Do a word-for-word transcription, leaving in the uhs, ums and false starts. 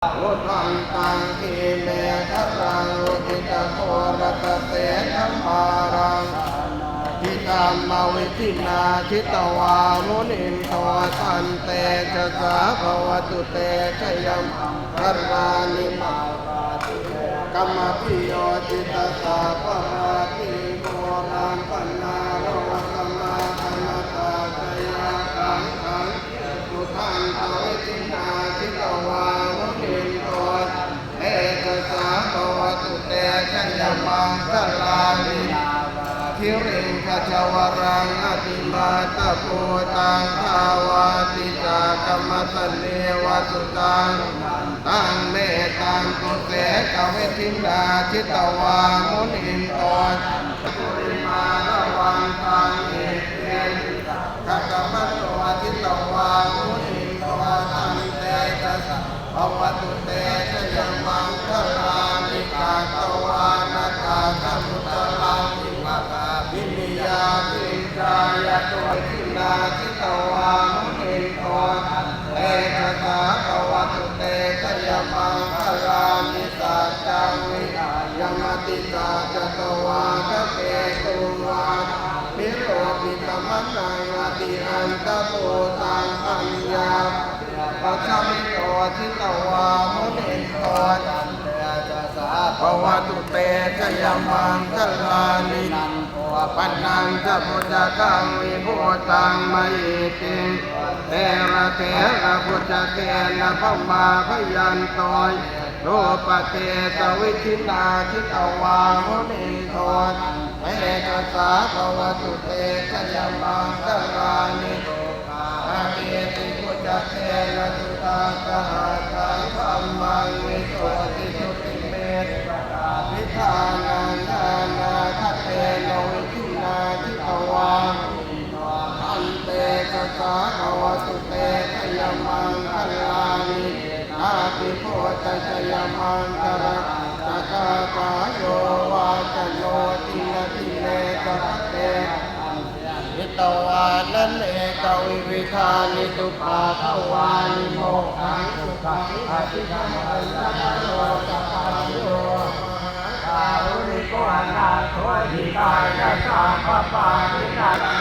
udantaṃ grīmekhalaṃ uditaghorasasenamāraṃ dānādidhammavidhinā jitavā munindo tantejasā bhavatu te jayamaṅgalāni. Mārātirekamabhiyujjhitasabbarattiṃ ghorampanāḷavakamakkhamathaddhayakkhaṃ khantīsudantavidhinā jitavā munindo tantejasā bhavatu te jayamaṅgalāni. Nāḷāgiriṃ gajavaraṃ atimattabhūtaṃ dāvaggicakkamasanīva sudāruṇantaṃ mettambusekavidhinā jitavā munindo tantejasā bhavatu te jayamaṅgalāni. Mārātirekamabhiyujjhitasabbarattiṃ ghorampanāḷavakamakkhamathaddhayakkhaṃ khantīsudantavidhinā jitavā munindo tantejasā bhavatu te jayamaṅgalāni. Katvāna kaṭṭhamudaraṃ iva gabbhinīyā ciñcāya duṭṭhaghorasasenamāraṃ dānādidhammavidhinā jitavā munindo tantejasā bhavatu te jayamaṅgalāni. Saccaṃ vihāya matisaccakavādaketuṃ vādā birūpikamaṇaṃ atiandhabhūtaṃ paññāpadīpajalito jitavā munindo tantejasā bhavatu te jayamaṅgalāni. Nandopanandabhujagaṃ vibudhaṃ mahiddhiṃ puttena therabhujagena damāpayanto iddhūpadesavidhinā jitavā munindo tantejasā bhavatu te jayamaṅgalāni. Duggāhadiṭṭhibhujagena sudaṭṭhahatthaṃ brahmaṃ visuddhijutimiddhibakābhidhānaṃ ñāṇāgadena vidhinā jitavā munindo tantejasā bhavatu te jayamaṅgalāni. Etāpi buddhajayamaṅgalaaṭṭhagāthā yo vācano dinadine sarate matandī hitvānanekavividhāni cupaddavāni mokkhaṃ sukhaṃ adhigameyya naro sapañño. Mahākāruṇiko nātho hitāya sabbapāṇinaṃ